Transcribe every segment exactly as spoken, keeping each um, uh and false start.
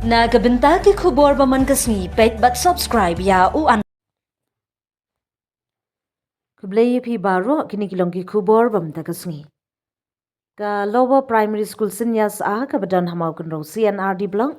Na ka bynta ki khubor ba man ka sngi, peit bad subscribe ïa u an. Khublei ïa phi baroh, kine ki long ki khubor ba man ka sngi. Ka Lower Primary School Synniasah kaba don ha Mawkynrew C and R D Block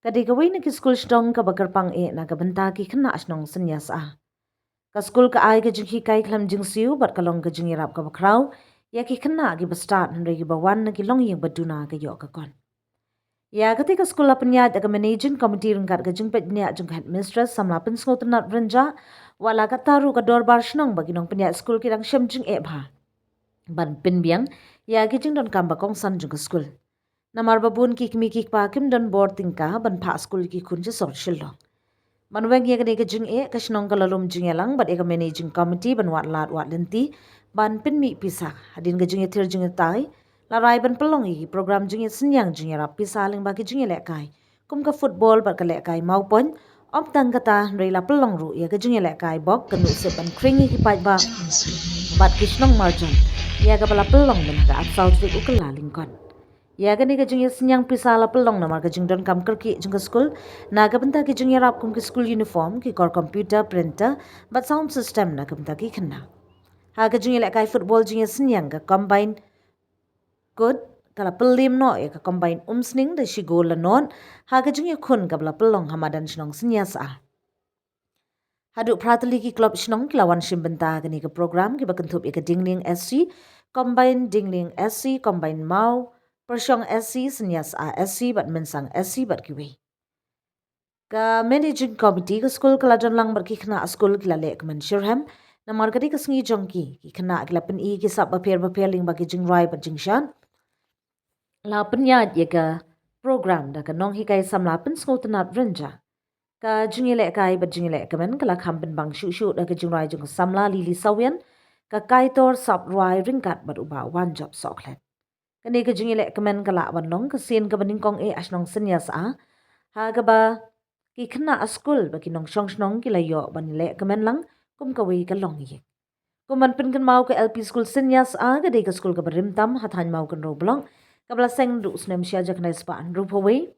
ka dei kawei na ki skul shnong kaba kyrpang eh na ka bynta ki khynnah shnong Synniasah. Ka skul ka ai ka jinghikai khlem jingsiew bad ka long ka jingïarap kaba khraw ïa ki khynnah kiba stad hynrei kiba wan na ki longïing ba duna ka ïoh ka kot. Ïa kata ka skul la pynïaid da ka Managing Committee ryngkat ka jingpeit bniah jong ka Headmistress samla Pynsngewtynnad Rynjah, wat la katta ruh ka dorbar shnong ba ki nongpynïaid skul ki dang shem jingeh bha ban pynbiang ïa ki jingdonkam ba kongsan jong ka skul. Namar ba bun ki kmie ki kpa kim don bor tyngka ban phah skul ïa ki khun sha sor Shillong. Ban weng ïa kane ka jingeh, ka shnong ka la lum jingïalang bad ïa ka Managing Committee ban wad lad wad lynti ban pynmih pisa. Hadien ka jingïathied jingïatai, la rai ban pynlong ïa ki program jingïasynñiang jingïarap pisa lyngba ki jingïalehkai kum ka football bad ka lehkai mawpoiñ. Ym tang kata, hynrei la pynlong ruh ïa ka jingïalehkai bok, ka nuh sep ban khring ïa ki paidbah bad ki shnong marjan, ïa kaba la pynlong mynta ka arphew saw tarik u Kyllalyngkot. Ïa kane ka jingïasynñiang pisa la pynlong namar ka jingdonkam kyrkieh jong ka skul na ka bynta ki jingïarap kum ki school uniform, ki kor computer, printer bad sound system na ka bynta ki khynnah. Ha ka jingïalehkai football jingïasynñiang, ka Combined Kut ka la pynliem noh ïa ka Combined Umsning da shi gol la nod ha ka jingïakhun kaba la pynlong ha madan shnong Synniasah. Haduh phra tylli ki club shnong ki la wan shim bynta ha kane ka program, kiba kynthup ïa ka Dingliang S C, Combined Dingliang S C, Combined Maw, Pyrshong S C, Synniasah S C bad Mynsang S C bad kiwei. Ka Managing Committee ka skul ka la don lang bad ki khynnah skul, ki la leh kmen shitrhem namar ka dei ka sngi jong ki. Ki khynnah ki la pyni ki sap bapher bapher lyngba ki jingrwai bad jingshad. La pynïaid ïa ka program da ka nonghikai samla Pynsngewtynnad Rynjah. Ka jingïalehkai bad jingïalehkmen ka la kham pynbang shuh shuh da ka jingrwai jong ka samla Lily Sawian, ka kaitor sap rwai ryngkat bad u Bah Wanjop Sohkhlet. Kane ka jingïalehkmen ka lah ban long ka sien kaba nyngkong eh ha shnong Synniasah, ha kaba ki khynnah skul bad ki nongshong shnong ki la ïoh ban ïalehkmen lang kum kawei ka longïing. Kum ban pynkynmaw, ka L P School Synniasah ka dei ka skul kaba rim tam ha thaiñ Mawkynrew Block, kaba la seng naduh u snem shi hajar khyndai spah hynriewphew wei.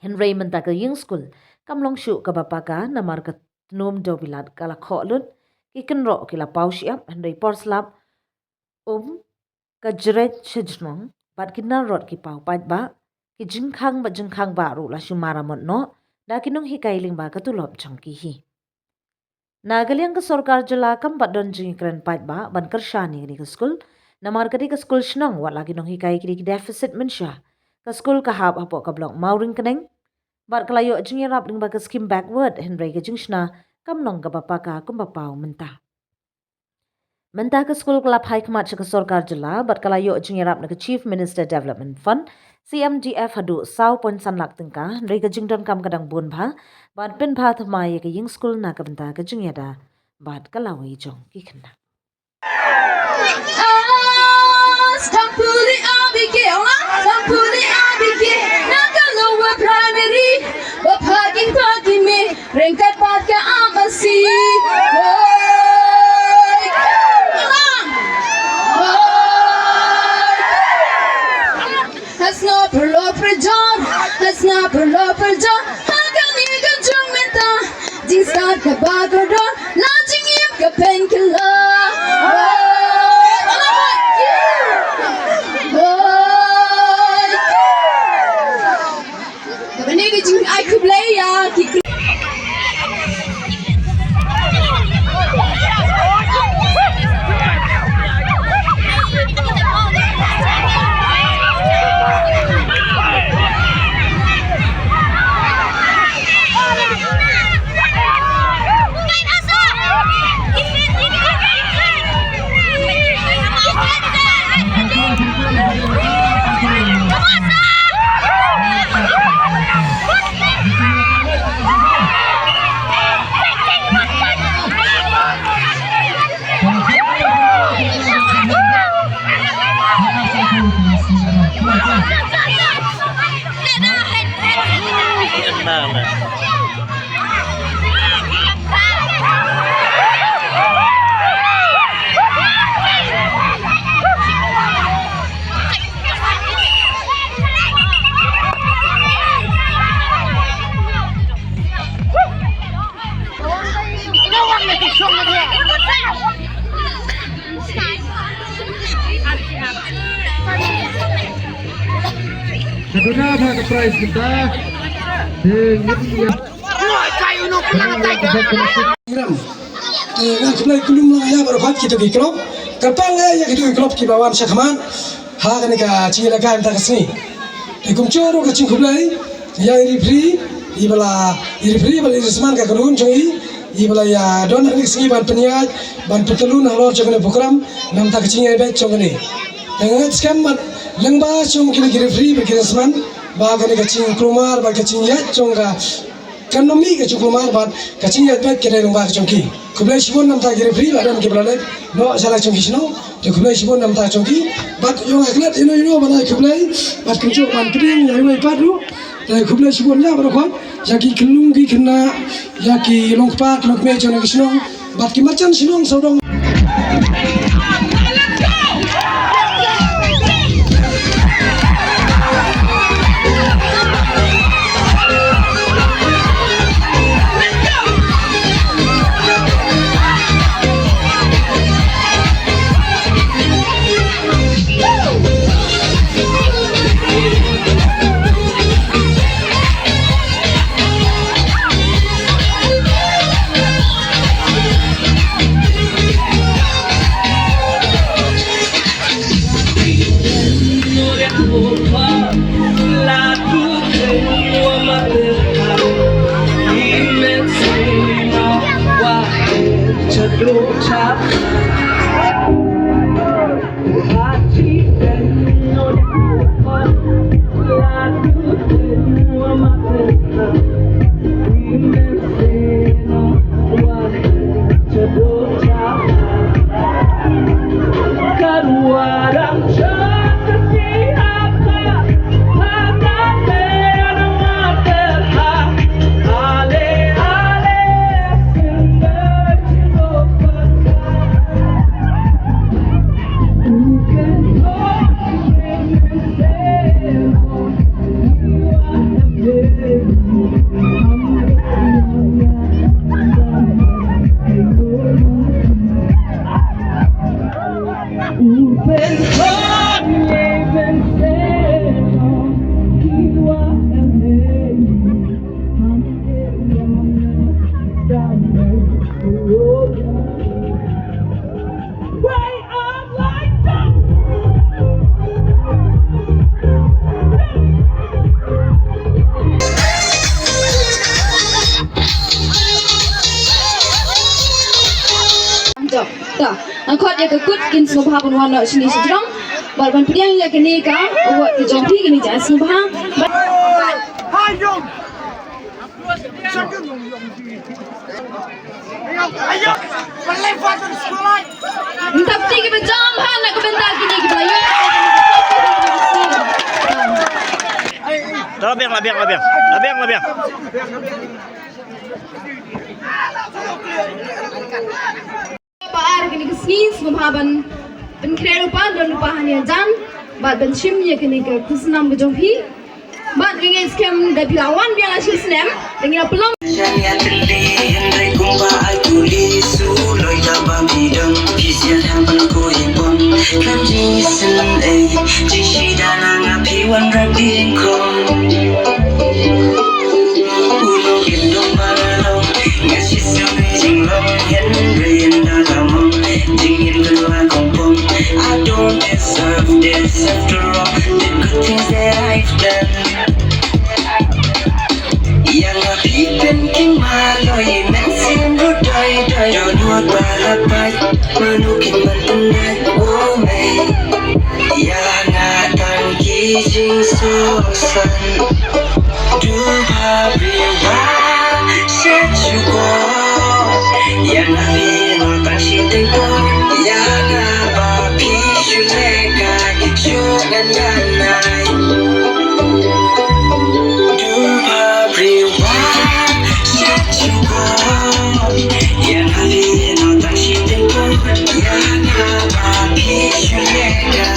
Hynrei mynta ka ïing skul kam long shuh kaba paka namar ka tnum dewbilat ka la khoh lut, ki kynroh ki la paw shyiap, hynrei por slap um ka jreit sha jnong bad ki narrot ki paw paidbah, ki jingkhang bad jingkhangbah ruh la shu maramot noh da ki nonghikai lyngba ka tulop jong ki hi. Na ka liang ka sorkar jylla kam pat don jingkren paidbah ban kyrshan ïa kane ka skul, namar ka dei ka skul shnong, wat la ki nonghikai ki dei ki deficit mynshuwa. Ka skul ka hap hapoh ka block Mawryngkneng bad ka la ïoh jingïarap lyngba ka skim backward, hynrei ka jingshna kam long kaba paka kumba paw mynta. Mynta ka skul ka la phai khmat sha ka sorkar jylla bad ka la ïoh jingïarap na ka Chief Minister Development Fund, C M D F, haduh saw point san lak tyngka, hynrei ka jingdonkam ka dang bun bha ban pynbha thymmai ïa ka ïing skul na ka bynta ka jingïada bad ka lawei jong ki khynnah. Stampuli Abigail, Stampuli Abigail, na ka Lower Primary, ba phakin phakin me, ryngkat bad ka Amasi. Hoi. Hoi. Hasngo pyrlo pyrjor, hasngo pyrlo pyrjor, ha kane ka jong mynta, jingstad kaba kordor, la jingim ka painkiller. Hoi. Hoi. Kaba ne ka jingai khublei ïa ki. Ngiram. Te nga khublei khublei lang ïa baroh kito ki club. Kyrpang ïa kito ki club kiba wan shakhmat ha kane ka jingïalehkai mynta ka sngi. Te kumjuh ruh ka jingkhublei ïa i referee, i ba la, i referee ba la, i Risman ka kynhun jong i, i ba la ïa don ha kane ka sngi ban pynïaid, ban pyntyllun halor jong kane ka program na bynta ka jingïaibeit jong kane. Te nga ngeit skhem bad lyngba jong kine ki referee bad ki Risman ba kane ka jingkulmar bad ka jingïaid jong ka kan ym mih ka jingkulmar bad ka jingïaid beit ka dei lyngba ka jong ki. Khublei shibun na bynta ki referee ba don kiba la leit noh sha la jong ki shnong. Te khublei shibun na bynta jong ki. Bad ïa nga klet ïa no ïa no ban ai khublei bad kumjuh ban pdiang ïa iwei pat ruh. Te khublei shibun ïa baroh khoit, ïa ki khyllung ki khynnah, ïa ki longkpa ki longkmie jong ki shnong. Bad ki marjan shnong sawdong. Jop. Ta, nga khot ïa ka kut kin sngewbha ban wan noh shane shajrong. Bad ban pdiang ïa kane ka award ka jong phi, kane ka jingïasngewbha. Bad mynta phi kiba jam ha na ka bynta kine kiba la ïoh. La biang, la biang, la biang. La biang, la biang. Ba ar kane ka sngi sngewbha ban pynkhreh lypa, don lypa hangne hajan bad ban shim ïa kane ka khusnam ka jong phi. Bad nga ngeit skhem da phi la wan biang la shi snem da ngi la pynlong. I don't deserve this after all the good things that I've done. Ïa nga phi pynking maloi, mynsiem ruh doi doi. Ïa lut ba la pait, mano kin ban pynlait, oh mei. Ïa nga tang ki jingsngewsan. Du ba briew ba shet shu ko. Ïa nga phi ma tang shi teng ko. Ïa nga ba phi shu leh ka shu ngan ngan nai. Du ba briew ba shet shu ko. Ïa nga phi ma tang shi teng ko. Ïa nga ba phi shu leh ka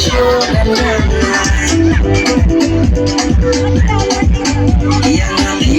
shu ngan ngan nai. Ïa nga phi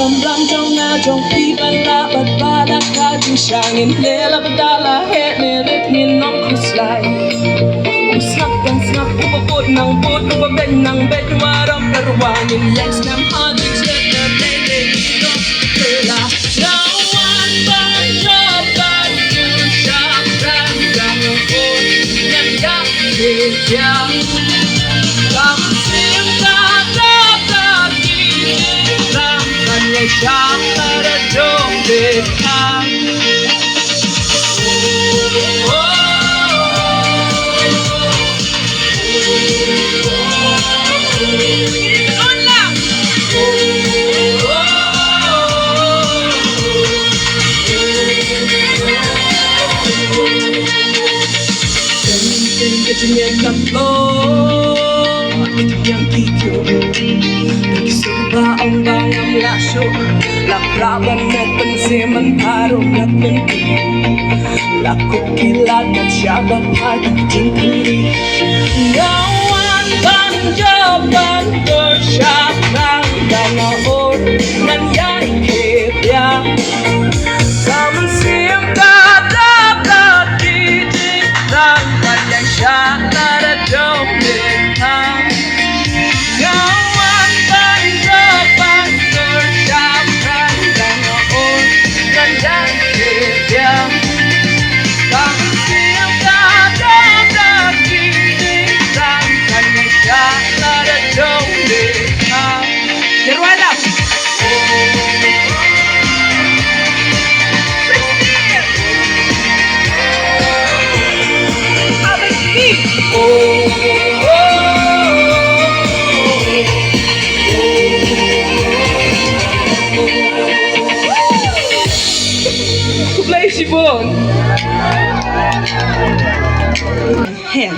Kam ram jong nga jong phi ban lah bad ba da ka jingsha ngin leh la ba da la heh ne rit ngin ong khuslai. U sngap dang sngap, uba bud nang bud, uba beiñ nang beiñ, u maram ka ruwa ngin ïeng snem ha jingsngap ne dei dei ngin ong khuslai. Nga wan ban jop ban ju sha pran dang bud ngan ïa Ïa, kam sim ka da ka ki, lam kan ïa shah ka da jong de ka. Teng teng ka jingeh ka tlot, ki teng ki kyo. Ki sur ba ong ba ngam lah shuh, la pra ban meh pynsem ban tharum la pynti. La kup ki la kat sha ba phai ki jingkylli. Nga wan ban jop ban dur sha pran da nga ur ngan ïai khet ïa. Sa mynsiem ka dap da ki jingthrang ban ïaishah na da dong ne thang. Nga wan ban jop ban dur sha pran da nga ur ngan ïai khet ïa. Sa mynsiem ka dap da ki jingthrang ban ïaishah na da dong ne thang. Ïa rwai lap. Khublei shibun. Her.